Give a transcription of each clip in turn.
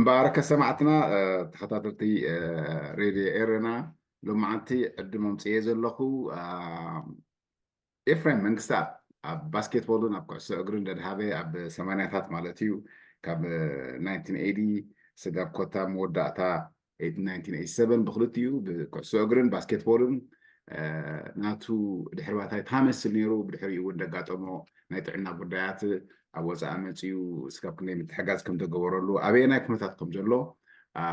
ባረከ ሰማዕትና፣ እ፣ ተኸታተልቲ፣ እ፣ ሬድዮ ኤረና፣ ሎማዓንቲ ዕድም ኣምፅኤ ዘለኹ፣ እ፣ ኤፍሬም መንግስታ ኣብ ባስኬትቦልን ኣብ ኩዕሶ እግርን ደድሃበ ኣብ ሰማንያታት ማለት እዩ፣ ካብ ናይንቲን ኤይቲ ስጋብ ኮታ መወዳእታ ናይንቲን ኤይቲ ሰቨን ብክልቲኡ ብኩዕሶ እግርን ባስኬትቦልን፣ እ፣ ናቱ ድሕሪ ባይታ ታመስል ነይሩ። ብድሕሪኡ እውን ደጋጠሞ ናይ ጥዕና ጉዳያት ኣብ ወፃኢ መፂኡ እስካብ ክንደይ ምትሕጋዝ ከም ተገበረሉ፣ ኣበየናይ ኩነታት ከም ዘሎ፣ አ፣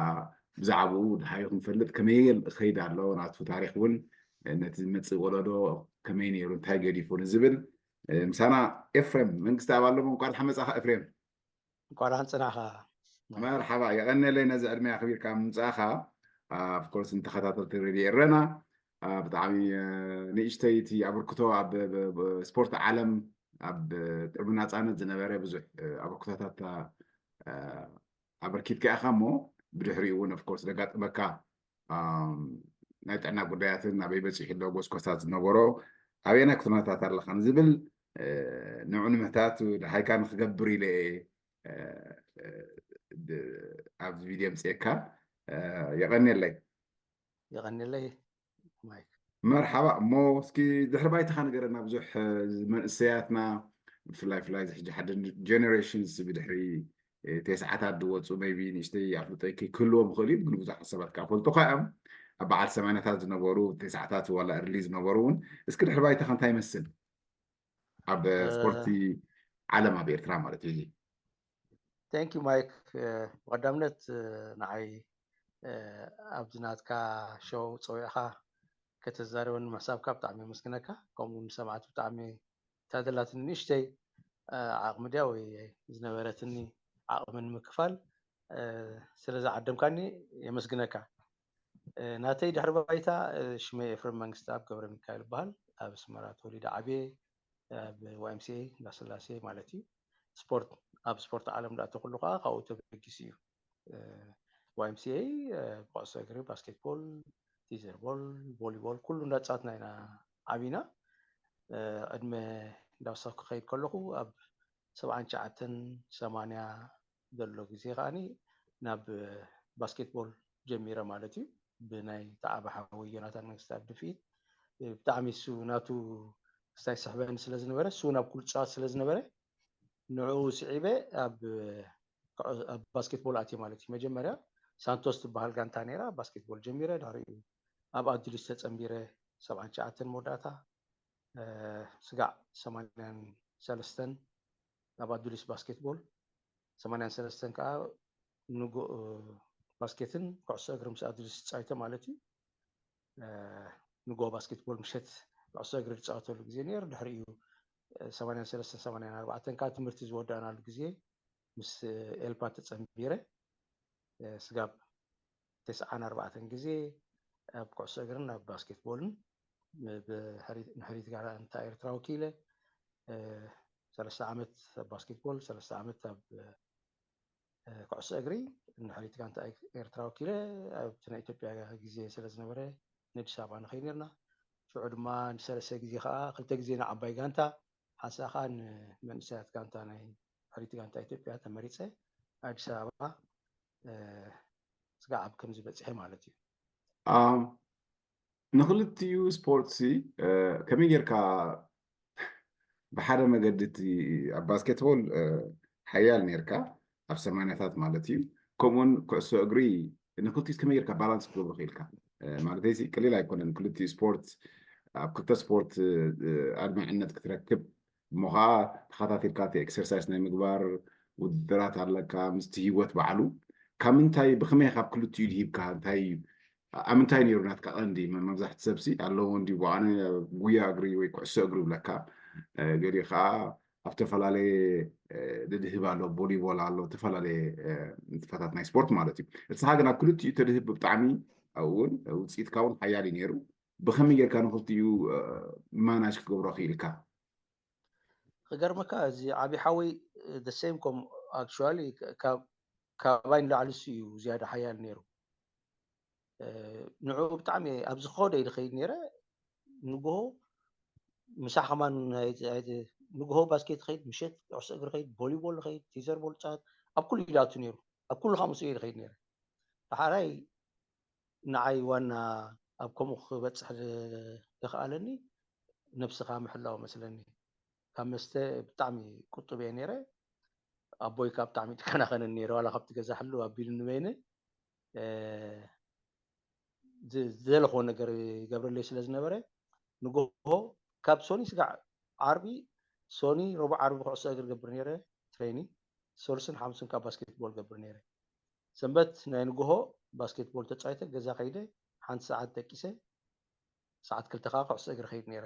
ብዛዕባኡ ድሃዩ ክንፈልጥ፣ ከመይ ይኸይድ ኣሎ ናቱ ታሪክ እውን፣ እ፣ ነቲ ዝመፅእ ወለዶ ከመይ ነይሩ፣ እንታይ ገዲፉ ንዝብል፣ እ፣ ምሳና ኤፍሬም መንግስቲ ኣብ ኣለሞ። እንኳን ደሓን መጻኻ ኤፍሬም። እንኳን ደሓን ጽናኻ። መርሓባ፣ የቐንየለይ ነዚ ዕድመ ኣኽቢርካ ምምጻእኻ። ኦፍኮርስ ንተኸታተልቲ ሬድዮ ኤረና፣ አ፣ ብጣዕሚ፣ እ፣ ንእሽተይ እቲ ኣበርክቶ ኣብ፣ ብ-፣ ብ-፣ ስፖርት ዓለም ኣብ ቅድሚ ናጻነት ዝነበረ ብዙሕ፣ እ፣ ኣበርክቶታት፣ እ፣ ኣበርኪትካ ኢኻ እሞ ብድሕሪኡ እውን ኦፍኮርስ ዘጋጠመካ፣ ኣም፣ ናይ ጥዕና ጉዳያትን ኣበይ በጺሑ ኣሎ ጎስጎሳት ዝነበሮ ኣበየናይ ኩነታት ኣለኻ ንዝብል፣ እ፣ ንዑ ንምሕታት ደሃይካ ንክገብር ኢለ እየ፣ እ፣ እ፣ ድ-፣ ኣብዚ ቪድዮ ምጽኤካ፣ እ፣ የቐንየለይ። የቐንየለይ ማይክ። መርሓባ። እሞ እስኪ ድሕሪ ባይታኻ ንገረና። ብዙሕ፣ እ፣ መንእሰያትና ብፍላይ፣ ፍላይ እዚ ሕጂ ሓደ ጀነሬሽንስ ብድሕሪ፣ እ፣ ተስዓታት ዝወፁ ሜይቢ ንእሽተይ ኣፍልጦ ከይክህልዎም ይኽእል እዩ፣ ግን ብዙሓት ሰባት ከዓ ፈልጡ ከዓ እዮም። ኣብ በዓል ሰማንያታት ዝነበሩ፣ ተስዓታት ዋላ እርሊ ዝነበሩ እውን። እስኪ ድሕሪ ባይታኻ እንታይ ይመስል ኣብ፣ እ፣ ስፖርቲ ዓለም ኣብ ኤርትራ ማለት እዩ? ቴንክ ዩ ማይክ። እ፣ ብቐዳምነት፣ እ፣ ንዓይ፣ እ፣ ኣብዚ ናትካ ሾው ፀዊዕኻ ከተዛርበኒ ምሕሳብካ ብጣዕሚ የመስግነካ። ከምኡ እውን ንሰማዕቲ ብጣዕሚ እታ ዘላትኒ ንእሽተይ፣ እ፣ ዓቕሚ ድያ ወይ ዝነበረትኒ ዓቕሚ ንምክፋል፣ እ፣ ስለ ዝዓደምካኒ የመስግነካ። እ፣ ናተይ ድሕሪ ባይታ፣ እ፣ ሽመይ ኤፍሬም መንግስተኣብ ገብረ ሚካኤል ይበሃል። ኣብ ኣስመራ ተወሊደ ዓብየ፣ ኣብ ዋይ ኤም ሲ ኤ እንዳስላሴ ማለት እዩ። ስፖርት፣ ኣብ ስፖርት ዓለም እንዳእተኹሉ ከዓ ካብኡ ተበጊሱ እዩ። እ፣ ዋይ ኤም ሲ ኤ፣ እ፣ ኩዕሶ እግሪ፣ ባስኬትቦል፣ ቲዘርቦል፣ ቮሊቦል ኩሉ እንዳተፃወትና ኢና ዓቢና። እ፣ ዕድመ እንዳወሰኽኩ ክኸይድ ከለኹ ኣብ ሰብዓን ትሽዓተን ሰማንያ ዘሎ ግዜ ከዓኒ ናብ ባስኬትቦል ጀሚረ ማለት እዩ። ብናይ ተዓበ ሓወይ ዮናታን መንግስተኣብ ድፍኢት፣ ብጣዕሚ እሱ ናቱ ስታይ ስሕበኒ ስለ ዝነበረ፣ እሱ ናብ ኩሉ ጻወት ስለ ዝነበረ፣ ንዕኡ ስዒበ ኣብ፣ ኣብ ባስኬትቦል ኣትየ ማለት እዩ። መጀመርያ ሳንቶስ ትበሃል ጋንታ ነይራ፣ ባስኬትቦል ጀሚረ፣ ድሕሪኡ ኣብ ኣዱሊስ ተጸንቢረ፣ ሰብዓን ትሽዓተን መወዳእታ፣ እ፣ ስጋዕ ሰማንያን ሰለስተን ኣብ ኣዱሊስ ባስኬትቦል፣ ሰማንያን ሰለስተን ከዓ ንጎ-፣ እ፣ ባስኬትን ኩዕሶ እግሪ ምስ ኣዱሊስ ተጻዊተ ማለት እዩ። እ፣ ንጎ ባስኬትቦል ምሸት ኩዕሶ እግሪ ዝጻወተሉ ግዜ ነይሩ። ድሕሪኡ፣ እ፣ ሰማንያን ሰለስተን ሰማንያን ኣርባዕተን ከዓ ትምህርቲ ዝወዳእናሉ ግዜ ምስ ኤልፓ ተጸንቢረ፣ እ፣ ስጋብ ተስዓን ኣርባዕተን ግዜ ኣብ ኩዕሶ እግርን ኣብ ባስኬትቦልን ብሕሪ-፣ ንሕሪት ጋንታ ኤርትራ ወኪለ፣ እ፣ ሰለስተ ዓመት ኣብ ባስኬትቦል፣ ሰለስተ ዓመት ኣብ፣ እ፣ ኩዕሶ እግሪ፣ ንሕሪት ጋንታ ኤርትራ ወኪለ ኣብቲ ናይ ኢትዮጵያ ግዜ ስለ ዝነበረ ንኣዲስ ኣበባ ንኸይድ ነርና። ሽዑ ድማ ንሰለስተ ግዜ ከዓ፣ ክልተ ግዜ ንዓባይ ጋንታ፣ ሓንሳእ ከዓ ንመንእሰያት ጋንታ ናይ ሕሪት ጋንታ ኢትዮጵያ ተመሪፀ ኣዲስ ኣበባ፣ እ፣ ስጋዕ ኣብ ከምዚ በፂሐ ማለት እዩ። ኣም፣ ንክልቲኡ ስፖርትሲ፣ እ፣ ከመይ ጌርካ ብሓደ መገዲ እቲ ኣብ ባስኬትቦል፣ እ፣ ሓያል ኔርካ ኣብ ሰማንያታት ማለት እዩ። ከምኡውን ኩዕሶ እግሪ ንክልቲኡ ከመይ ጌርካ ባላንስ ክትገብሮ ክኢልካ? እ፣ ማለተይሲ ቀሊል ኣይኮነን ክልቲኡ ስፖርት፣ ኣብ ክልተ ስፖርት፣ እ፣ ኣድማዕነት ክትረክብ እሞ ኸዓ ተኸታቲልካ እቲ ኤክሰርሳይስ ናይ ምግባር ውድድራት ኣለካ፣ ምስቲ ህይወት ባዕሉ። ካብ ምንታይ፣ ብኸመይ ካብ ክልቲኡ ድሂብካ? እንታይ፣ ኣብ ምንታይ ነይሩ ናትካ ቀንዲ? መ-፣ መብዛሕቲ ሰብሲ ኣለዎ እንዲ፣ ኣነ ጉያ እግሪ ወይ ኩዕሶ እግሪ ይብለካ፣ እ፣ ገሊኡ ኸዓ ኣብ ዝተፈላለየ፣ እ፣ ድድህብ ኣሎ፣ ቮሊቦል ኣሎ፣ ዝተፈላለየ፣ እ፣ ንጥፈታት ናይ ስፖርት ማለት እዩ። ንስኻ ግን ኣብ ክልቲኡ ተድህብ ብጣዕሚ፣ ኣብኡ እውን ውፅኢትካ እውን ሓያል እዩ ነይሩ። ብኸመይ ጌርካ ንክልቲኡ፣ እ፣ ማናጅ ክገብሮ ክኢልካ? ክገርመካ፣ እዚ ዓቢ ሓወይ፣ እ፣ the same ከም actually ካብ፣ ካባይ ንላዕሊ እሱ እዩ ዝያዳ ሓያል ነይሩ። እ፣ ንዕኡ ብጣዕሚ እየ ኣብ ዝኸዶ ኢለ ኸይድ ነይረ። ንግሆ ምሳሕ ከማን ናይ፣ ናይ፣ ንግሆ ባስኬት ኸይድ፣ ምሸት ኩዕሶ እግሪ ኸይድ፣ ቮሊቦል ኸይድ፣ ቲዘርቦል ጻወት፣ ኣብ ኩሉ ኢሉ ኣቱ ነይሩ። ኣብ ኩሉ ካብ ምስኡ እየ ዝኸይድ ነይረ። ዳሕራይ ንዓይ ዋና ኣብ ከምኡ ክበፅሕ ዝ- ዘኽኣለኒ ነብስኻ ምሕላው መስለኒ። ካብ መስተ ብጣዕሚ ቁጡብ እየ ነይረ። ኣቦይ ካብ ብጣዕሚ ትከናኸነኒ ነይረ፣ ዋላ ካብቲ ገዛ ሕልው ኣቢሉኒ በይነ እ፣ ዝ- ዝደለኽዎ ነገር ይገብረለይ ስለ ዝነበረ ንጎሆ ካብ ሶኒ ስጋዕ ዓርቢ፣ ሶኒ፣ ረቡዕ፣ ዓርቢ ኩዕሶ እግር ገብር ነይረ፣ ትሬኒ፣ ሰሉስን ሓሙስን ካብ ባስኬትቦል ገብር ነይረ። ሰንበት ናይ ንጎሆ ባስኬትቦል ተፃዊተ ገዛ ከይደ ሓንቲ ሰዓት ደቂሰ፣ ሰዓት ክልተ ከዓ ኩዕሶ እግሪ ከይድ ነይረ።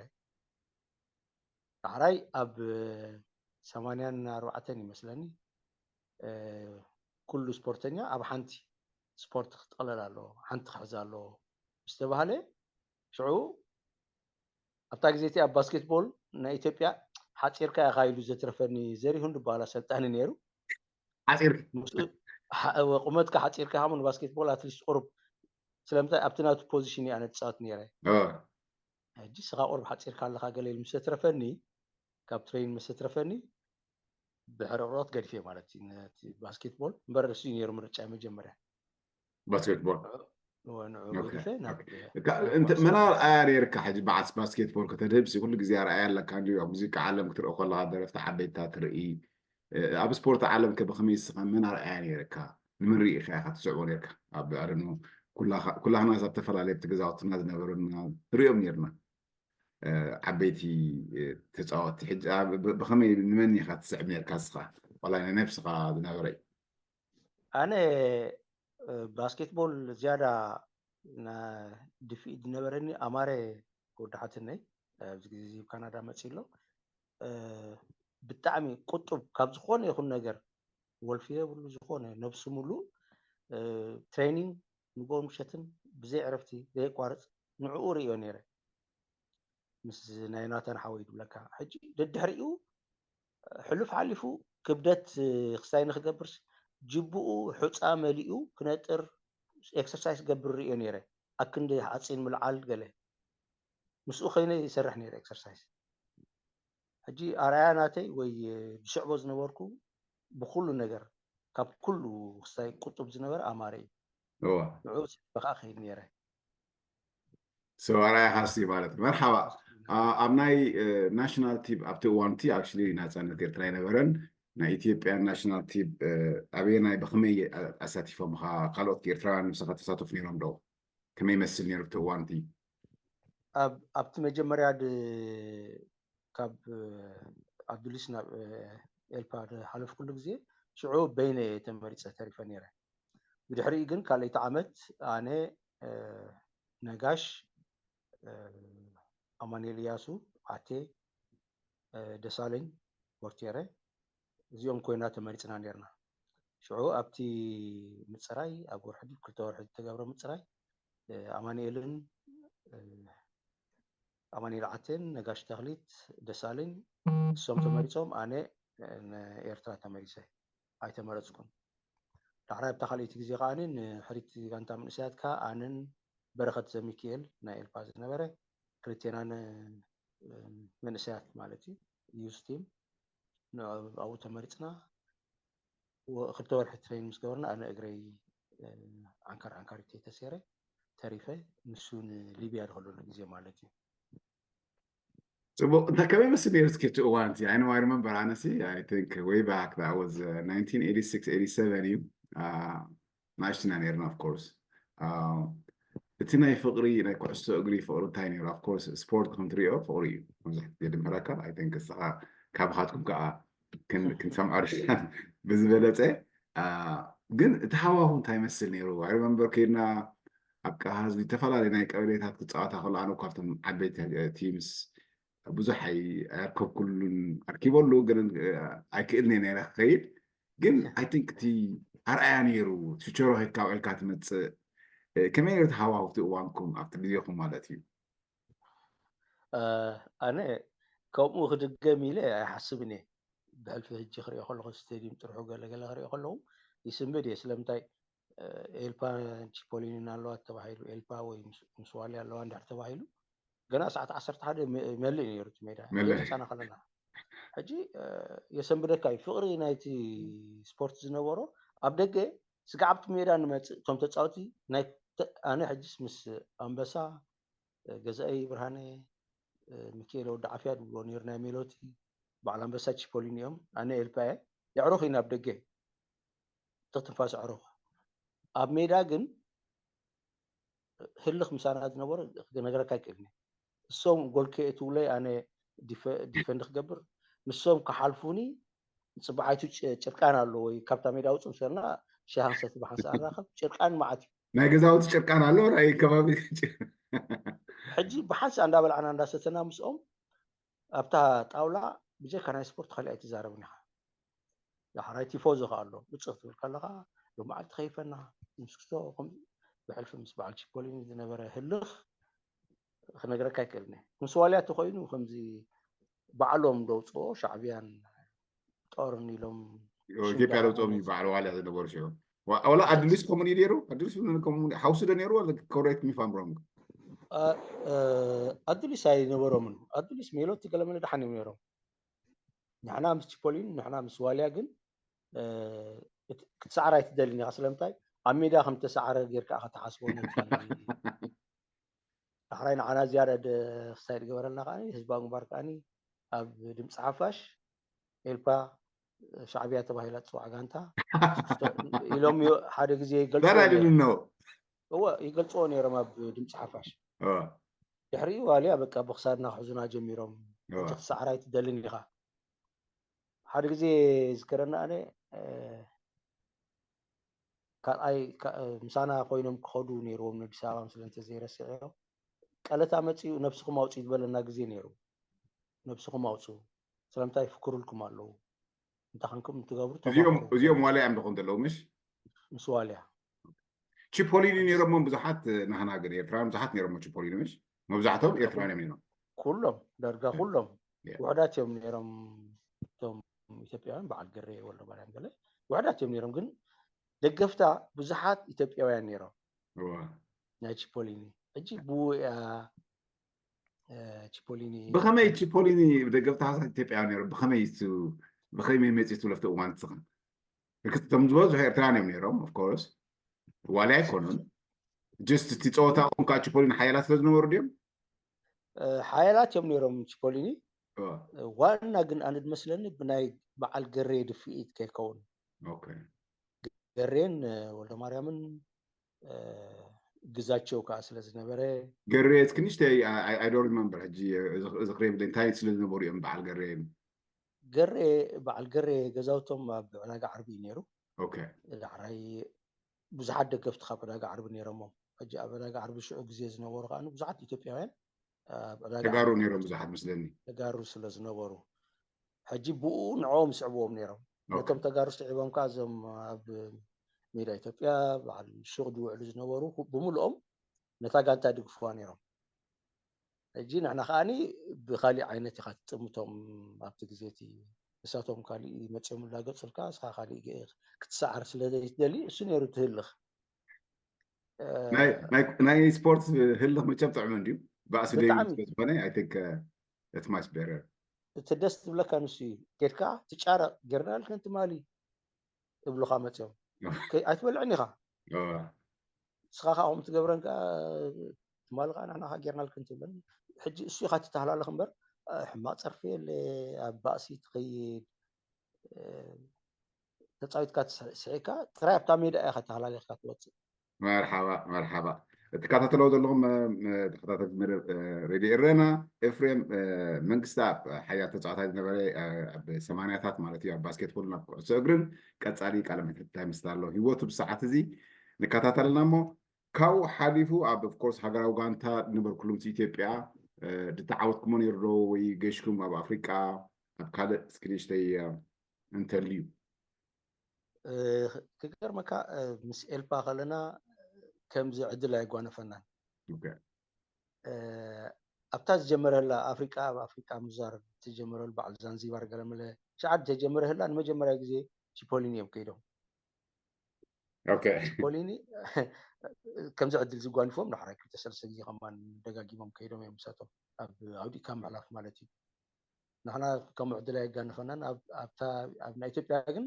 ዳሕራይ ኣብ ሰማንያን ኣርባዕተን ይመስለኒ ኩሉ ስፖርተኛ ኣብ ሓንቲ ስፖርት ክጥቕለል ኣለዎ፣ ሓንቲ ክሕዝ ኣለዎ ምስ ተባህለ፣ ሽዑ ኣብታ ግዜ እቲኣ ኣብ ባስኬትቦል ናይ ኢትዮጵያ ሓፂርካ ኢኻ ኢሉ ዘትረፈኒ ዘሪሁን ዝበሃል ኣሰልጣኒ ነይሩ። ሓፂር ቁመትካ ሓፂርካ ሃሙ ንባስኬትቦል ኣትሊስት ቁሩብ ስለምንታይ ኣብቲ ናቱ ፖዚሽን እየ ኣነ ዝፃወት ነይረ። ሕጂ ስኻ ቁሩብ ሓፂርካ ኣለኻ ገለ ኢሉ ምስ ዘትረፈኒ ካብ ትሬን ምስ ዘትረፈኒ ብሕርቕሮት ገዲፈ ማለት እዩ ነቲ ባስኬትቦል። እምበር እሱ እዩ ነይሩ ምርጫ መጀመርያ። ባስኬትቦል መን ኣርኣያ ነርካ? ሕጂ በዓል ባስኬትቦል ከተድህብ ኩሉ ግዜ ኣርኣያ ኣለካ። ኣብ ሙዚቃ ዓለም ክትርኢ ከለካ ደረፍቲ ዓበይታ ትርኢ። ኣብ ስፖርት ዓለም ከ ብከመይ ስኻ መን ኣርኣያ ነርካ? ንመን ርኢኻ ኢኻ ትስዕቦ ነርካ? ኣብ ዕድኑ ኩላህና ኣብ ዝተፈላለየ ኣብቲ ገዛውትና ዝነበሩና ንሪኦም ነርና ዓበይቲ ተፃወቲ። ሕጂ ብከመይ ንመን ኢኻ ትስዕብ ነርካ ስኻ? ዋላ ናይ ነብስኻ ዝነበረ እዩ። ኣነ ባስኬትቦል ዝያዳ ድፍኢት ዝነበረኒ ኣማረ ወዲ ሓትነይ ኣብዚ ግዜ እዚ ካናዳ መፂ ኣሎ። ብጣዕሚ ቁጡብ ካብ ዝኾነ ይኹን ነገር ወልፊ የብሉ፣ ዝኾነ ነብሱ ሙሉእ ትሬኒንግ ንጎን ምሸትን ብዘይ ዕረፍቲ ዘየቋርፅ ንዕኡ ርእዮ ነይረ። ምስ ናይ ናታን ሓወይ ድብለካ ሕጂ ደድሕሪኡ ሕሉፍ ሓሊፉ ክብደት ክስታይ ንክገብርስ ጅብኡ ሑፃ መሊኡ ክነጥር ኤክሰርሳይስ ገብር ርእዮ ነይረ። ኣክንዲ ሓፂን ምልዓል ገለ ምስኡ ከይነ ይሰርሕ ነይረ ኤክሰርሳይስ። ሕጂ ኣርኣያ ናተይ ወይ ዝስዕቦ ዝነበርኩ ብኩሉ ነገር ካብ ኩሉ ክስታይ ቁጡብ ዝነበረ ኣማረ እዩ። ንዑ ከዓ ከይድ ነይረ። ኣርኣያ ካሲ ማለት እዩ። መርሓባ ኣብ ናይ ናሽናል ቲም ኣብቲ እዋንቲ ኣክቹሊ ናፃነት ኤርትራ ኣይነበረን። ናይ ኢትዮጵያ ናሽናል ቲም ኣበየናይ ብከመይ ኣሳቲፎምካ? ካልኦት ኤርትራውያን ምሳኻ ተሳተፉ ነይሮም ዶ? ከመይ ይመስል ነይሩ እቲ እዋንቲ? ኣብቲ መጀመርያ ካብ ኣዱሊስ ናብ ኤልፓ ዝሓለፍኩሉ ግዜ ሽዑ በይነ ተመሪፀ ተሪፈ ነይረ። ብድሕሪኡ ግን ካልኣይቲ ዓመት ኣነ፣ ነጋሽ፣ ኣማኑኤል እያሱ፣ ዓቴ፣ ደሳለኝ፣ ቦርቴረ እዚኦም ኮይና ተመሪፅና ነርና። ሽዑ ኣብቲ ምፅራይ ኣብ ወርሒ ድዩ ክልተ ወርሒ ዝተገብረ ምፅራይ ኣማኑኤልን ኣማኑኤል ዓቴን ነጋሽ ተኽሊት ደሳለኝ እሶም ተመሪፆም ኣነ ንኤርትራ ተመሪፀ ኣይተመረፅኩን። ዳሕራይ ኣብታ ካልኣይቲ ግዜ ከዓ ንሕሪት ጋንታ መንእሰያት ከዓ ኣነን በረኸት ዘሚኪኤል ናይ ኤልፓ ዝነበረ ክልቴና መንእሰያት ማለት እዩ ዩዝ ቲም ኣብኡ ተመሪፅና። ክልተ ወርሒ ትሬን ምስ ገበርና ኣነ እግረይ ዓንካር ዓንካር ተሰይረ ተሪፈ። ንሱ ንሊብያ ዝኸደሉ ግዜ ማለት እዩ። ፅቡቅ። እንታይ ከመይ መስል ነይሩ እስኪ እቲ እዋን እቲ? I know, I remember ኣነሲ I think way back that was nineteen eighty-six eighty-seven እዩ ናእሽትና ነርና of course። እቲ ናይ ፍቅሪ ናይ ኩዕሶ እግሪ ፍቅሪ እንታይ ነይሩ? Of course ስፖርት ከም ትሪኦ ፍቅሪ እዩ መብዛሕትኡ ዘድምረካ። I think እስኻ ካባኻትኩም ከዓ ክንሰምዖ ብዝበለፀ። ግን እቲ ሃዋሁ እንታይ መስል ነይሩ? I remember ከይድና ኣብ ቀሃ ህዝቢ ዝተፈላለዩ ናይ ቀበሌታት ክፃወታ ከሎ ኣነ ካብቶም ዓበይቲ ቲምስ ብዙሕ ኣይኣርከብኩሉን ኣርኪበሉ ግን ኣይክእልን እየ ነይረ ክኸይድ። ግን I think እቲ ኣርኣያ ነይሩ። ፊቸሮ ሂድካ ውዒልካ ትመፅእ። ከመይ ነይሩ እቲ ሃዋሁ ኣብቲ እዋንኩም ኣብቲ ግዜኹም ማለት እዩ? ኣነ ከምኡ ክድገም ኢለ ኣይሓስብን እየ። ብሕልፊ ሕጂ ክሪኦ ከለኹ ስቴድዩም ጥርሑ ገለገለ ክሪኦ ከለኹ ይስንብድ እየ። ስለምንታይ ኤልፓ ቺፖሊኒን ኣለዋ ተባሂሉ ኤልፓ ወይ ምስ ዋሊ ኣለዋ እንድሕር ተባሂሉ ገና ሰዓት ዓሰርተ ሓደ ይመልእ ነይሩ እቲ ሜዳ ፃና ከለና። ሕጂ የሰንብደካ እዩ ፍቅሪ ናይቲ ስፖርት ዝነበሮ ኣብ ደገ ስጋዕ ኣብቲ ሜዳ ንመፅእ እቶም ተፃወቲ ናይ ኣነ ሕጅስ ምስ ኣንበሳ፣ ገዛኢ ብርሃነ፣ ሚካኤል ወዲ ዓፍያ ድብሎ ነይሩ ናይ ሜሎቲ፣ በዓል ኣንበሳ ቺፖሊኒ እዮም። ኣነ ኤልፓ እየ። የዕሩኽ ኢና ኣብ ደገ፣ ትንፋስ ኣዕሩኽ። ኣብ ሜዳ ግን ህልኽ ምሳና ዝነበሩ ክነግረካ ኣይክእልን። እሶም ጎል ከየእትውለይ ኣነ ዲፈንድ ክገብር፣ ንሶም ክሓልፉኒ፣ ፅባሓይቱ ጭርቃን ኣሎ ወይ ካብታ ሜዳ ውፁ ምስ በልና ሻሃ ክንሰቲ ብሓንሳእ ንራኸብ። ጭርቃን መዓት እዩ። ናይ ገዛውቲ ጭርቃን ኣሎ፣ ናይ ከባቢ ሕጂ ብሓንሳእ እንዳበላዕና እንዳሰተና ምስኦም ኣብታ ጣውላ ብጀካ ናይ ስፖርት ካሊእ ኣይትዛረብን ኢኻ። ዳሕራይ ቲፎዞ ከ ኣሎ ውፅእ ክትብል ከለኻ ሎመዓልቲ ከይፈና ምስክቶ ብሕልፊ ምስ በዓል ቺፖሊኒ ዝነበረ ህልኽ ክነግረካ ኣይክእልን። ምስ ዋልያ ተኮይኑ ከምዚ ባዕሎም ደውፅኦ ሻዕብያን ጦርን ኢሎም ኢትዮጵያ ደውፅኦም እዩ በዓል ዋልያ ዝነበሩ ሽዑ። ዋላ ኣድሊስ ከምኡ ነይሩ። ኣድሊስ ከምኡ ሓውሲ ዶ ነይሩ? Correct me if I'm wrong። ኣድሊስ ኣይነበሮምን። ኣድሊስ ሜሎቲ ገለመለ ደሓን እዮም ነይሮም። ንሕና ምስ ቺፖሊን ንሕና ምስ ዋልያ ግን ክትሰዓር ኣይትደልን ኢኻ። ስለምንታይ ኣብ ሜዳ ከም ተሰዓረ ጌርካ ኢኻ ትሓስቦ። ዳሕራይ ንዓና ዝያዳ ክሳይ ዝገበረልና ከዓ ህዝባዊ ግንባር ከዓ ኣብ ድምፂ ሓፋሽ ኤልፓ ሻዕብያ ተባሂላ ትፅዋዕ ጋንታ ኢሎም ሓደ ግዜ ይገልፅዎ ነይሮም። እወ ይገልፅዎ ነይሮም ኣብ ድምፂ ሓፋሽ። ድሕሪኡ ዋልያ በቃ ብክሳድና ክሕዙና ጀሚሮም። ክትሰዓር ኣይትደልን ኢኻ። ሓደ ግዜ ዝከረና ኣነ ካልኣይ ምሳና ኮይኖም ክኸዱ ነይርዎም ንኣዲስ ኣበባ ምስለ እንተዘይረስዕዮ ቀለታ መፂኡ ነብስኹም ኣውፅኡ ዝበለና ግዜ ነይሩ። ነብስኹም ኣውፅኡ ስለምንታይ ይፍክሩልኩም ኣለዉ እንታይ ከንኩም ትገብሩ። እዚኦም ዋልያ እዮም ደኾን ዘለዉ ምሽ ምስ ዋልያ ቺፖሊኒ ነይሮሞም ብዙሓት ናህና ግን ኤርትራውያን ብዙሓት ነይሮሞ ቺፖሊኒ ምሽ መብዛሕቶም ኤርትራውያን እዮም ነይሮም። ኩሎም ዳርጋ ኩሎም ውሕዳት እዮም ነይሮም። እቶም ኢትዮጵያውያን በዓል ገሬ ወልደማርያም ገለ ውሕዳት እዮም ነይሮም ግን ደገፍታ ብዙሓት ኢትዮጵያውያን ነይሮም። ናይ ቺፖሊኒ ሕጂ ብውያ ቺፖሊኒ ብኸመይ ቺፖሊኒ ደገፍታ ኢትዮጵያውያን ነይሮም? ብኸመይ ብኸመይ መፂቱ ለፍተ እዋን ትስኽን እቶም ዝበዝሑ ኤርትራን እዮም ነይሮም። Of course ዋልያ ኣይኮኑን። Just እቲ ፀወታኦም ከዓ ቺፖሊኒ ሓያላት ስለ ዝነበሩ ድዮም? ሓያላት እዮም ነይሮም ቺፖሊኒ። ዋና ግን ኣነ ዝመስለኒ ብናይ በዓል ገሬ ድፍኢት ከይከውን ገሬን ወልደማርያምን ግዛቸው ከዓ ስለ ዝነበረ ገሬ እስኪ ንሽተይ I don't remember ሕጂ ዝኽሪ የብለይ እንታይ ስለ ዝነበሩ እዮም በዓል ገሬ ገሬ በዓል ገሬ ገዛውቶም ኣብ ዕዳጋ ዓርቢ እዩ ነይሩ። ዳሕራይ ብዙሓት ደገፍቲ ካብ ዕዳጋ ዓርቢ ነይሮሞ። ሕጂ ኣብ ዕዳጋ ዓርቢ ሽዑ ግዜ ዝነበሩ ከዓ ብዙሓት ኢትዮጵያውያን ተጋሩ ነይሮም ብዙሓት መስለኒ ተጋሩ ስለ ዝነበሩ ሕጂ ብኡ ንዕኦም ይስዕብዎም ነይሮም። ነቶም ተጋሩ ስዒቦም ከዓ እዞም ኣብ ሜዳ ኢትዮጵያ በዓል ሹቕ ዝውዕሉ ዝነበሩ ብምልኦም ነታ ጋንታ ይድግፍዋ ነይሮም። ሕጂ ንሕና ከዓኒ ብካሊእ ዓይነት ኢኻ ትጥምቶም ኣብቲ ግዜ እቲ ንሳቶም ካሊእ መፅኦም እናገፁልካ እስኻ ካሊእ ክትሰዓር ስለ ዘይትደሊ እሱ ነይሩ ትህልኽ። ናይ ስፖርት ህልኽ መቸም ጥዕመ እንድዩ ባእሲ ደይ ዝኾነ I think it's much better። እቲ ደስ ዝብለካ ንሱ እዩ። ኬድካ ትጫረቕ ጌርናልከን ትማሊ እብሉኻ መፅኦም ኣይትበልዕን ኢኻ። ንስኻ ከዓ ከምኡ ትገብረን ከዓ ትማሊ ከዓ ንሕና ከዓ ጌርናልክን ትብለን። ሕጂ እሱ ኢኻ ትተሃላለኽ እምበር ሕማቕ ፀርፊ የለ ኣብ ባእሲ ትኸይድ ተፃዊትካ ስሒካ ጥራይ ኣብታ ሜዳ ኢኻ ተሃላሊኽካ ትወፅእ። መርሓባ መርሓባ። እትከታተለዎ ዘለኹም ተከታተልቲ መደብ ሬድዮ ኤረና ኤፍሬም መንግስታ ሓያል ተፃዋታይ ዝነበረ ኣብ ሰማንያታት ማለት እዩ ኣብ ባስኬትቦል ናብ ኩዕሶ እግርን ቀፃሊ ቃለ መሕትት እንታይ ምስል ኣሎ ህይወቱ ብሰዓት እዚ ንከታተልና እሞ ካብኡ ሓሊፉ ኣብ ኦፍኮርስ ሃገራዊ ጋንታ ዝነበርኩሉ ምስ ኢትዮጵያ ድተዓወትኩሞ ነይሩ ዶ ወይ ገሽኩም ኣብ ኣፍሪቃ ኣብ ካልእ እስኪ ንእሽተይ እንተልዩ ክገርመካ ምስ ኤልፓ ከለና ከምዚ ዕድል ኣይጓነፈናን ኣብታ ዝጀመረላ ኣፍሪቃ ኣብ ኣፍሪቃ ምዛር ዝጀመረሉ በዓል ዛንዚባር ገለመለ ሸዓድ ተጀመረ ህላ ንመጀመርያ ግዜ ቺፖሊኒ እዮም ከይዶም ፖሊኒ ከምዚ ዕድል ዝጓንፎም ዳሕራይ ክልተ ሰለስተ ግዜ ከማን ደጋጊሞም ከይዶም እዮም ምሳቶም ኣብ ኣውዲእካ ምሕላፍ ማለት እዩ ንሕና ከም ዕድል ኣይጋንፈናን ኣብታ ኣብ ናይ ኢትዮጵያ ግን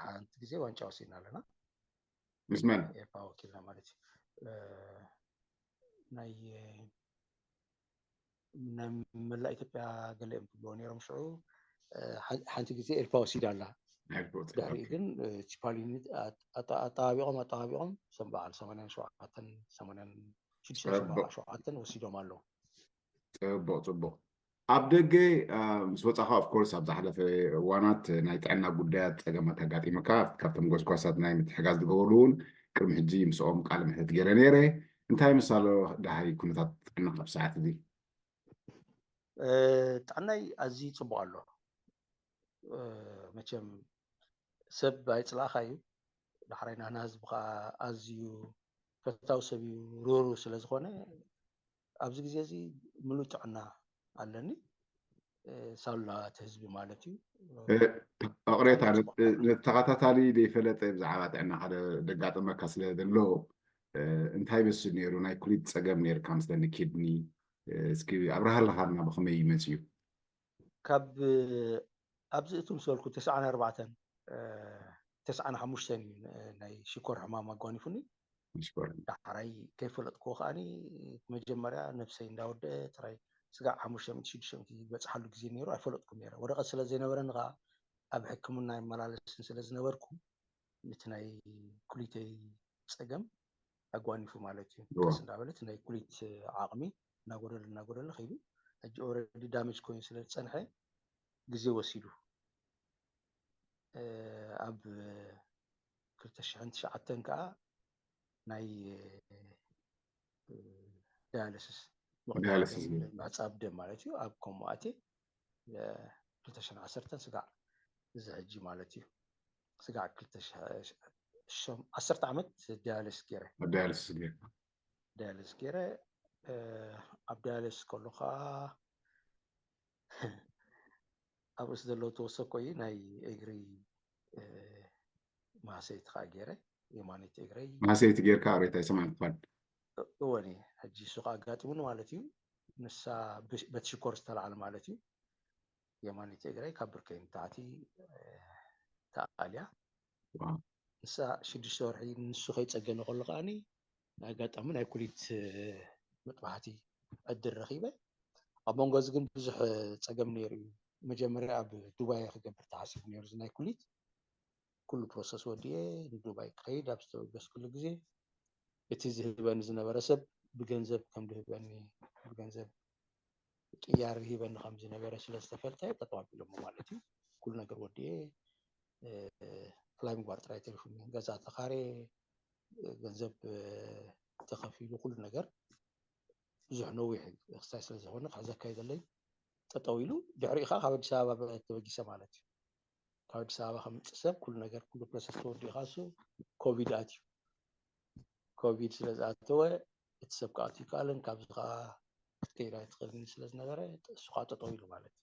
ሓንቲ ግዜ ዋንጫ ወሲድና ኣለና ምስ መን? ኤርትራ ወኪልና ማለት እዩ። እ፣ ናይ ናይ መላእ ኢትዮጵያ ገለ እዮም ክብልዎ ነይሮም። ሽዑ እ፣ ሓ- ሓንቲ ግዜ ኤርትራ ወሲዳ ኣላ። ኣልቦት ድሕሪኡ ግን እ፣ ቺፓሊኒ ኣጠ- ኣጠባቢቖም ኣጠባቢቖም፣ እዞም በዓል ሰማንያን ሸውዓተን ሰማንያን ሽዱሽተ ሰማንያን ሸውዓተን ወሲዶም ኣለዉ። ጽቡቕ ጽቡቕ። ኣብ ደገ አ፣ ምስ ወጻኻ ኦፍኮርስ ኣብ ዝሓለፈ እዋናት ናይ ጥዕና ጉዳያት ጸገማት ኣጋጢመካ፣ ካብቶም ጎስጓሳት ናይ ምትሕጋዝ ዝገበሩ እውን ቅድሚ ሕጂ ምስኦም ቃለ ምሕት ገይረ ነይረ። እንታይ ምሳሎ ደሃይ ኩነታት ጥዕና ካብ ሰዓት እዚ? እ፣ ጥዕናይ ኣዝዩ ጽቡቕ ኣሎ። እ፣ መቸም ሰብ ኣይጽላእኻ እዩ። ዳሕራይ ናህና ህዝቢ ከዓ ኣዝዩ ፈታዊ ሰብ እዩ፣ ርህሩህ ስለ ዝኾነ ኣብዚ ግዜ እዚ ምሉእ ጥዕና ኣለኒ። እ፣ ሳላ እቲ ህዝቢ ማለት እዩ። እ፣ ኣቕሬታ፣ ነት- ነቲ ተኸታታሊ ዘይፈለጠ ብዛዕባ ጥዕና ሓደ ደጋጥመካ ስለ ዘሎ፣ እ፣ እንታይ መስል ነይሩ? ናይ ኩሊት ጸገም ነይርካ ምስለኒ፣ ኪድኒ። እ፣ እስኪ ኣብርሃለኻና ብኸመይ ይመጽ እዩ? ካብ ኣብዚ እቱ ምስ በልኩ ተስዓን ኣርባዕተን እ፣ ተስዓን ሓሙሽተን እዩ ን- ናይ ሽኮር ሕማም ኣጓኒፉኒ። ሽኮር። ዳሕራይ ከይፈለጥክዎ ከዓኒ መጀመርያ ነብሰይ እንዳወደአ ጥራይ ስጋዕ ሓሙሽተ ሚእቲ ሽዱሽተ ሚእቲ ዝበፅሓሉ ግዜ ነይሩ። ኣይፈለጥኩም ነይረ፣ ወረቐት ስለ ዘይነበረኒ ከዓ ኣብ ሕክምና ይመላለስን ስለ ዝነበርኩ ነቲ ናይ ኩሊተይ ፀገም ኣጓኒፉ ማለት እዩ። እዎ። ቀስ እንዳበለት ናይ ኩሊት ዓቕሚ እናጎደለ እናጎደለ ከይዱ ሕጂ ኦረዲ ዳሜጅ ኮይኑ ስለ ዝፀንሐ ግዜ ወሲዱ። እ፣ ኣብ ክልተ ሽሕን ትሽዓተን ከዓ ናይ እ፣ ዳያሊሲስ ዳያሊሲስ ምሕጻብ ደም ማለት እዩ። ኣብ ኮማ ኣትየ እ፣ ክልተ ሽሕን ዓሰርተን ስጋዕ እዚ ሕጂ ማለት እዩ። ስጋዕ ክልተ ሽሕ- ሸም- ዓሰርተ ዓመት ዳያሊሲስ ገይረ ኣብ ዳያሊሲስ ገይርካ። ዳያሊሲስ ገይረ እ፣ ኣብ ዳያሊሲስ ከሎ ከዓ ኣብ ርእሲ ዘለዉ ተወሰኮ እዩ ናይ እግሪ እ፣ ማህሰይቲ ከዓ ገይረ የማነይቲ እግረይ ማህሰይቲ ጌርካ ኣሬታ ይሰማዕኳን። እወኒ ሕጂ እሱ ከዓ ኣጋጢሙኒ ማለት እዩ። ንሳ ብሽ- በቲ ሽኮር ዝተላዓለ ማለት እዩ። የማነይቲ እግረይ ካብ ብርከይ ንታሕቲ እ፣ ተኣልያ። ዋው። ንሳ ሽዱሽተ ወርሒ ንሱ ከይፀገነ ከሎ ከዓኒ ኣጋጣሚ ናይ ኩሊት እ፣ መጥባሕቲ ዕድል ረኺበ። ኣብ መንጎ እዚ ግን ብዙሕ እ፣ ፀገም ነይሩ እዩ። መጀመርያ ኣብ ዱባይ ክገብር ተሓሲቡ ነይሩ እዚ ናይ ኩሊት። ኩሉ ፕሮሰስ ወዲኤ ንዱባይ ክኸይድ ኣብ ዝተበገስኩሉ ግዜ እቲ ዝህበኒ ዝነበረ ሰብ ብገንዘብ ከም ዝህበኒ፣ ብገንዘብ ቅያር ይህበኒ ከም ዝነበረ ስለ ዝተፈልጠ ጠጠው ኣቢሎሞ ማለት እዩ። ኩሉ ነገር ወዲኤ እ፣ ፍላይ ምግባር ጥራይ ተሪፉኒ። ገዛ ተኻርየ፣ ገንዘብ እ፣ ተኸፊሉ ኩሉ ነገር ብዙሕ ነዊሕ ክስታይ ስለ ዝኾነ ክሕዘካ ይደለይ ጠጠው ኢሉ። ድሕሪኡ ከዓ ካብ ኣዲስ ኣበባ ተበጊሰ ማለት እዩ። ካብ ኣዲስ ኣበባ ከምፅእ ሰብ ኩሉ ነገር ኩሉ ፕሮሰስ ተወዲኡ ከዓ እሱ ኮቪድ ኣትዩ። ኮቪድ ስለ ዝኣተወ እቲ ሰብ ክኣቱ ይከኣልን ካብዚ ከዓ ክትከይድ ኣይትኽእልን ስለ ዝነበረ እሱ ከዓ ጠጠው ኢሉ ማለት እዩ።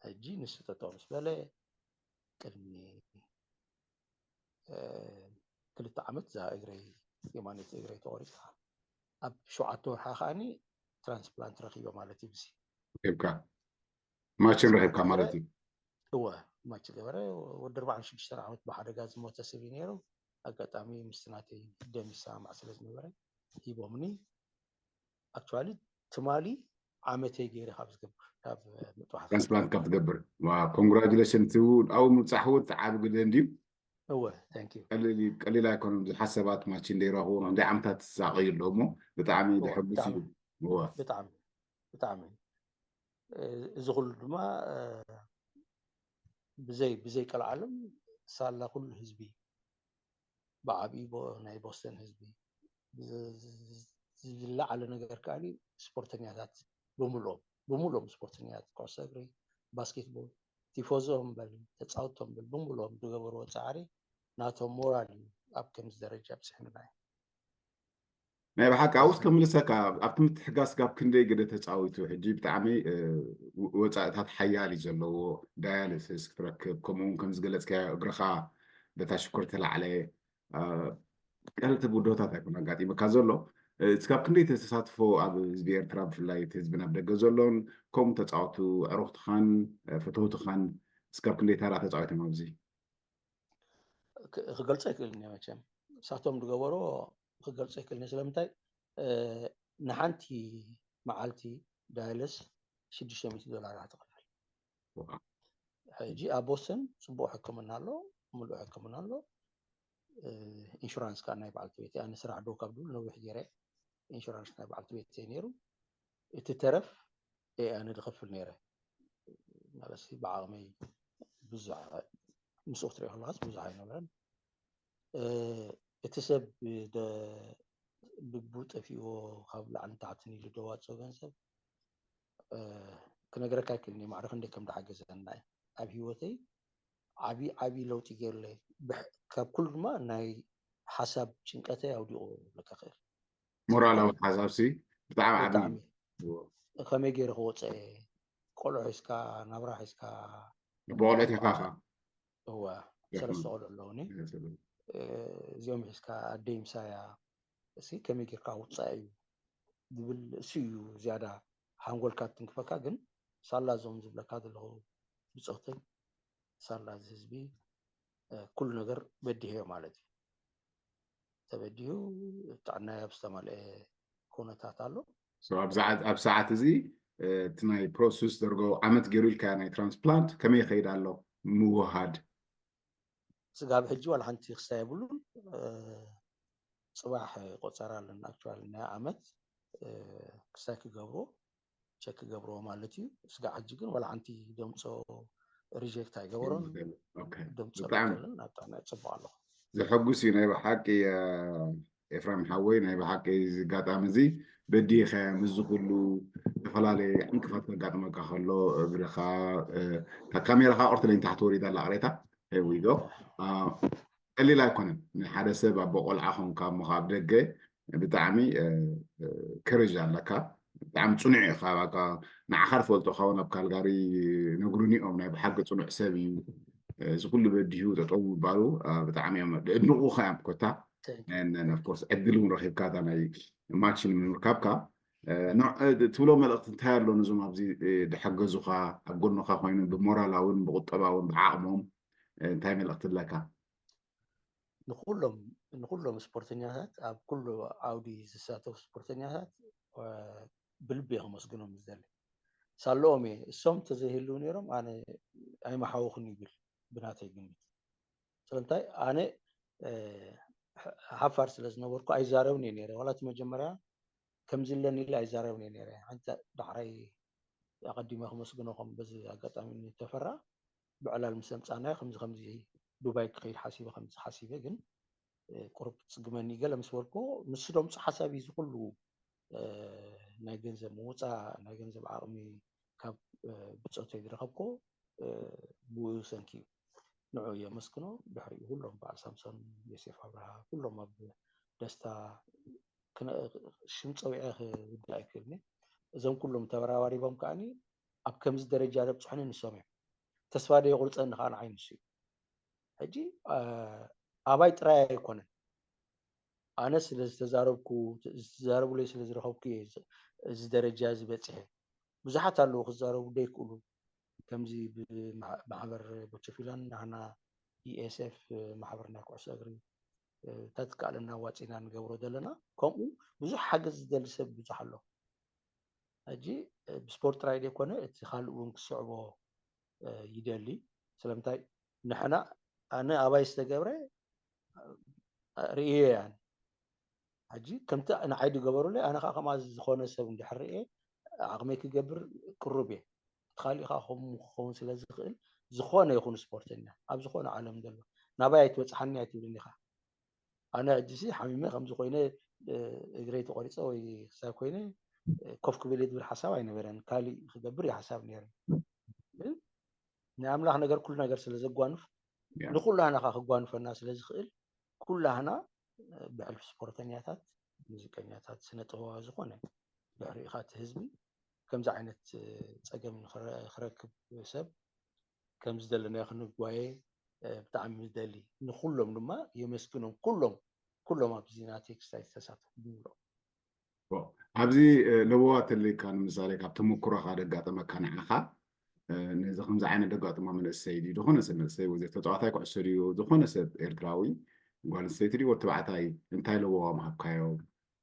ሕጂ ንሱ ጠጠው ምስ በለ ቅድሚ እ፣ ክልተ ዓመት እዛ እግረይ የማነይቲ እግረይ ተቆሪፃ ኣብ ሸውዓተ ወርሓ ከዓኒ ትራንስፕላንት ረኪበ ማለት እዩ። ብዚ ረኪብካ ማችን ረኪብካ ማለት እዩ። እወ ማች ገበረ። ወዲ ኣርባዓን ሽዱሽተን ዓመት ብሓደጋ ዝሞተ ሰብ እዩ ነይሩ። ኣጋጣሚ ምስቲ ናተይ ደም ይሰማማዕ ስለ ዝነበረ ሂቦምኒ። ኣክቹዋሊ ትማሊ ዓመተይ ገይረ ካብ ዝገብር ካብ ምጥባሕ ትራንስፕላንት ካብ ትገብር። ኮንግራጁሌሽን። ኣብኡ ምብፃሕ እውን ዓብ ግደ እንድዩ። እወ ታንክ ዩ። ቀሊል ቀሊል ኣይኮነን። ብዙሓት ሰባት ማችን ደይረኽቡ እንደ ዓመታት ዝሳቀዩ ኣለዉ እሞ ብጣዕሚ እወ፣ ዘሐጉስ እዩ። ብጣዕሚ። እወ። ብጣዕሚ ብጣዕሚ እ፣ እዚ ኩሉ ድማ እ፣ ብዘይ ብዘይ ቀልዓለም ሳላ ኩሉ ህዝቢ ብዓብዩ ቦ- ናይ ቦስተን ህዝቢ ዝ- ዝ- ዝለዓለ ነገር ከዓኒ ስፖርተኛታት ብምልኦም ብምልኦም ስፖርተኛታት ኩዕሶ እግሪ፣ ባስኬትቦል፣ ቲፎዞ እምበል ተፃውቶ እምበል ብምልኦም ዝገበርዎ ፃዕሪ ናቶም ሞራል እዩ ኣብ ከምዚ ደረጃ ኣብፅሕንና እዩ። ናይ ብሓቂ ኣብኡ እስከ ምልሰካ፣ ኣብቲ ምትሕጋዝ ካብ ክንደይ ግደ ተፃዊቱ? ሕጂ ብጣዕሚ እ፣ ወፃእታት ሓያል እዩ ዘለዎ። ዳያልስስ ክትረክብ፣ ከምኡ እውን ከም ዝገለፅካዮ እግርኻ በታ ሽኮር ተላዕለ። እ፣ ቀለልቲ ብድሆታት ኣይኮነ ኣጋጢመካ ዘሎ። እ፣ እስካብ ክንደይ ተሳትፎ ኣብ ህዝቢ ኤርትራ፣ ብፍላይ እቲ ህዝቢ ናብ ደገ ዘሎን ከምኡ ተፃወቱ ኣዕሩኽትኻን እ፣ ፈተውትኻን እስካብ ክንደይ ታራ ተፃዊቶም ኣብዚ? ክ- ክገልፆ ኣይክእልን እየ መቸም። እሳቶም ዝገበሮ ክገልጾ ይክእልኒ። ስለምንታይ ንሓንቲ መዓልቲ ዳያልስ ሽዱሽተ ሚእቲ ዶላር እያ ትኸፍል። ሕጂ ኣብ ቦስተን ፅቡቅ ሕክምና ኣሎ፣ ምሉእ ሕክምና ኣሎ። ኢንሹራንስ ከዓ ናይ በዓልቲ ቤት፣ ኣነ ስራሕ ደው ካብ ድብል ነዊሕ ገይረ፣ ኢንሹራንስ ናይ በዓልቲ ቤት ነይሩ። እቲ ተረፍ ኣነ ዝኸፍል ነይረ። ማለት ብዓቕመይ ብዙሕ፣ ምስኡ ክትሪኦ ከለካስ ብዙሕ ኣይነበረን። እቲ ሰብ ብቡ ጠፊእዎ ካብ ላዕሊ ንታሕትን ኢሉ ደዋፅኦ ገንዘብ ክነግረካ ይክእል፣ ማዕረ ክንደይ ከም ዝሓገዘና። ኣብ ሂወተይ ዓብዪ ዓብዪ ለውጢ ገይሩለይ። ካብ ኩሉ ድማ ናይ ሓሳብ ጭንቀተይ ኣውዲቑ። ለካ ክእል ሞራላዊ ሓሳብሲ ብጣዕሚ ዓቢ። ከመይ ገይረ ክወፀ? ቆልዑ ሒዝካ፣ ናብራ ሒዝካ፣ ብቆልዑ ቴኻኻ እዋ ሰለስተ ቆልዑ ኣለውኒ። እዚኦም ሒዝካ ኣደይ ምሳያ፣ እሲ ከመይ ጌርካ ውፃእ እዩ ዝብል እሱ እዩ ዝያዳ ሓንጎልካ ትንክፈካ። ግን ሳላ እዞም ዝብለካ ዘለኹ ብፆተይ፣ ሳላ እዚ ህዝቢ ኩሉ ነገር በዲህዮ ማለት እዩ። ተበዲሁ፣ ጥዕናይ ኣብ ዝተማልአ ኩነታት ኣሎ። ኣብ ሰዓት እዚ እቲ ናይ ፕሮሰስ ደርጎ ዓመት ገይሩ ኢልካ ናይ ትራንስፕላንት ከመይ ይኸይድ ኣሎ? ምውሃድ ስጋብ ሕጂ ዋላ ሓንቲ ክስታይ የብሉን። ፅባሕ ቆፀራ ኣለና። ኣክቹዋሊ ናይ ዓመት ክስታይ ክገብሮ ቸክ ክገብርዎ ማለት እዩ። ስጋብ ሕጂ ግን ዋላ ሓንቲ ደምፆ ሪጀክት ኣይገበሮን። ደምፆ የለን። ኣብ ጥዕና ይፅቡቅ ኣለኹ። ዘሐጉስ እዩ ናይ ብሓቂ ኤፍራም ሓወይ። ናይ ብሓቂ እዚ ኣጋጣሚ እዚ በዲኸ ምስ ዝኩሉ ዝተፈላለየ ዕንቅፋት ከጋጥመካ ከሎ እግርኻ ካሜራኻ ቁርትለይ ንታሕቲ ወሪዳ ኣላ ቅሬታ ዊዶ ቀሊል ኣይኮነን። ንሓደ ሰብ ኣብ ቆልዓ ኾንካ እሞ ካብ ደገ ብጣዕሚ ከረጅ ኣለካ። ብጣዕሚ ፅኑዕ ኢኻ። ንዓኻ ዝፈልጡኻ እውን ኣብ ካልጋሪ ነግሩኒ እዮም። ናይ ብሓቂ ፅኑዕ ሰብ እዩ። እዚ ኩሉ በዲሁ ጠጠው ምባሉ ብጣዕሚ እዮም ድእድንቑኻ እዮም ኮታ ኦፍኮርስ ዕድል እውን ረኺብካ እታ ናይ ማችን ንምርካብካ ትብሎ መልእኽቲ እንታይ ኣሎ ነዞም ኣብዚ ድሐገዙኻ ኣብ ጎንኻ ኮይኑ ብሞራላውን ብቁጠባውን ብዓቕሞም እንታይ መልእኽቲ ኣለካ? ንኩሎም ንኩሎም ስፖርተኛታት ኣብ ኩሉ ዓውዲ ዝሳተፉ ስፖርተኛታት ብልቢ እየ ከመስግኖም ዝደሊ። ሳለኦም እየ እሶም ተዘይህልው ነይሮም ኣነ ኣይመሓወኹን ይብል ብናተይ ግምት። ስለምንታይ ኣነ ሓፋር ስለ ዝነበርኩ ኣይዛረብን እየ ነይረ። ዋላ እቲ መጀመርያ ከምዚ ኣለኒ ኢለ ኣይዛረብን እየ ነይረ። ሓንቲ ዳሕራይ ኣቐዲመ ከመስግኖ ከም በዚ ኣጋጣሚ ንተፈራ ብዕላል ምስ ኣምፃናዮ ከምዚ ከምዚ ዱባይ ክኸይድ ሓሲበ ከምዚ ሓሲበ ግን ቁሩብ ትፅግመኒ ገለ ምስ በልኩ ንሱ ደምፁ ሓሳብ እዩ ዝኩሉ ናይ ገንዘብ ምውፃእ ናይ ገንዘብ ዓቕሚ ካብ ብፆተይ ዝረኸብኩ ብኡ ሰንኪ እዩ። ንዑ የመስግኖ። ድሕሪኡ ኩሎም በዓል ሳምሶን፣ ዮሴፍ ኣብርሃ ኩሎም ኣብ ደስታ ሽም ፀዊዐ ክውዳእ ኣይክእልኒ። እዞም ኩሎም ተበራባሪቦም ከዓኒ ኣብ ከምዚ ደረጃ ዘብፅሑኒ ንሶም እዮም። ተስፋ ደየቁርፀኒ ከዓ ንዓይ ንሱ እዩ። ሕጂ ኣባይ ጥራይ ኣይኮነን። ኣነ ስለ ዝተዛረብኩ ዝተዛረብለይ ስለ ዝረኸብኩ እየ እዚ ደረጃ እዚ በፂሐ። ብዙሓት ኣለዉ ክዛረቡ ደይክእሉ ከምዚ ብማሕበር ቦቸፊላን ናህና ኢኤስኤፍ ማሕበር ናይ ኩዕሶ እግሪ ተትካእለና ዋፂና ንገብሮ ዘለና ከምኡ ብዙሕ ሓገዝ ዝደሊ ሰብ ብዙሕ ኣሎ። ሕጂ ብስፖርት ጥራይ ዘይኮነ እቲ ካልእ እውን ክስዕቦ ይደሊ። ስለምንታይ ንሕና ኣነ ኣባይ ዝተገብረ ርእዮ እያን ሕጂ ከምቲ ንዓይ ዝገበሩለይ ኣነ ከዓ ከምኣ ዝኾነ ሰብ እንድሕር ርእየ ዓቕመይ ክገብር ቅሩብ እየ። እቲ ካሊእ ከዓ ከምኡ ክኸውን ስለ ዝኽእል ዝኾነ ይኹን ስፖርተኛ ኣብ ዝኾነ ዓለም ዘሎ ናባይ ኣይትበፅሓኒ ኣይትብልን ኢኻ። ኣነ ሕጂሲ ሓሚመ ከምዚ ኮይነ እግረይ ተቆሪፀ ወይ ክሳብ ኮይነ ኮፍ ክብል ዝብል ሓሳብ ኣይነበረን። ካሊእ ክገብር እዩ ሓሳብ ነይሩ። ግን ናይ ኣምላኽ ነገር ኩሉ ነገር ስለ ዘጓንፍ ንኩላህና ከዓ ክጓንፈና ስለ ዝኽእል ኩላህና ብሕልፊ ስፖርተኛታት፣ ሙዚቀኛታት፣ ስነ ጥበባዊ ዝኾነ ድሕሪኡ ከዓ እቲ ህዝቢ ከምዚ ዓይነት ፀገም ክረክብ ሰብ ከም ዝደለናዮ ክንጓየ ብጣዕሚ ምደሊ። ንኩሎም ድማ የመስግኖም። ኩሎም ኩሎም ኣብዚ ናተይ ክስታይ ዝተሳተፉ ብምልኦም። ኣብዚ ለበዋ ተለይካ ንምሳሌ ካብ ተመክሮኻ ደጋጠመካ ንዓኻ ነዚ ከምዚ ዓይነት ደጋጥሞ መንእሰይ ድዩ ዝኾነ ሰብ መንእሰይ ወይ ተፃዋታይ ኩዕሶ ድዩ ዝኾነ ሰብ ኤርትራዊ ጓል ኣንስተይቲ ድዩ ወዲ ተባዕታይ እንታይ ኣለዎ ምሃብካዮም?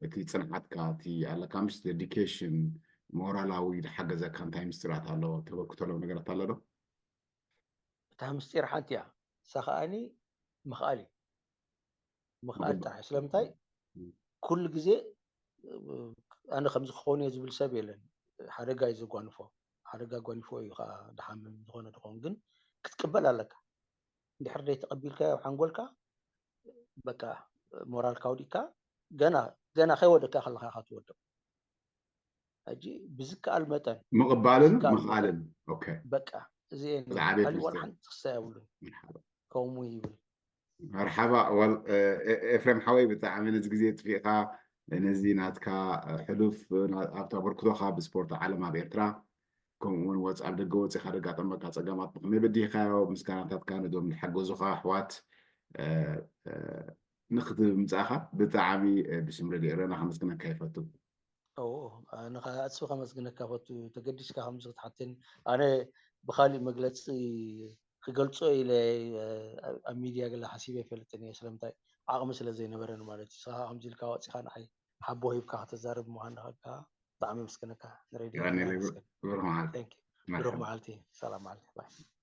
እቲ ጽንዓትካ፣ እቲ ኣለካ ምስ ዴዲኬሽን፣ ሞራላዊ ዝሓገዘካ እንታይ ምስጢራት ኣለዎ? ተበርክተሎም ነገራት ኣሎ ዶ? እታ ምስጢር ሓንቲ እያ። እሳ ከዓኒ ምኽኣል እዩ። ምኽኣል ጥራሕ። ስለምንታይ? ኩሉ ግዜ ኣነ ከምዚ ክኸውን እየ ዝብል ሰብ የለን። ሓደጋ እዩ ዘጓንፎ። ሓደጋ ጓኒፎ እዩ ከዓ ድሓምም ዝኾነ ድኾን፣ ግን ክትቅበል ኣለካ። እንድሕር ደይ ተቐቢልካዮ ሓንጎልካ በቃ ሞራልካ ወዲካ ገና ገና ከይወደካ ከለካ ኢካ ትወድቕ። ሕጂ ብዝከኣል መጠን ምቕባልን ምኽኣልን። ኦኬ። በቃ እዚኤን። ካሊእ ዋላ ሓንቲ ክሳ የብሉን። ከምኡ ይብል። መርሓባ። ዋል ኤፍሬም ሓወይ፣ ብጣዕሚ ነዚ ግዜ ጥፊእካ ነዚ ናትካ ሕሉፍ ኣብቲ ኣበርክቶካ ብስፖርት ዓለም ኣብ ኤርትራ ከምኡ እውን ወፃ ኣብ ደገ ወፂኻ ደጋጠመካ ፀገማት ብከመይ በዲህካዮ? ምስጋናታትካ ነዞም ዝሓገዙኻ ኣሕዋት ንክትምፃእካ ብጣዕሚ ብስም ረድዮ ኤረና ከመስግነካ ይፈቱ። ንስኻ ኣስፊ ከመስግነካ ፈቱ። ተገዲስካ ከምዚ ክትሓተኒ ኣነ ብካሊእ መግለፂ ክገልፆ ኢለ ኣብ ሚድያ ገለ ሓሲበ ይፈልጥን እየ። ስለምንታይ? ዓቕሚ ስለ ዘይነበረን ማለት እዩ። ንስኻ ከምዚ ኢልካ ወፂኻ ንዓይ ሓቦ ሂብካ ከተዛርብ ምዃንካ ብጣዕሚ ምስግነካ። ንሬድዮ ብሩህ መዓልቲ። ሰላም መዓልቲ።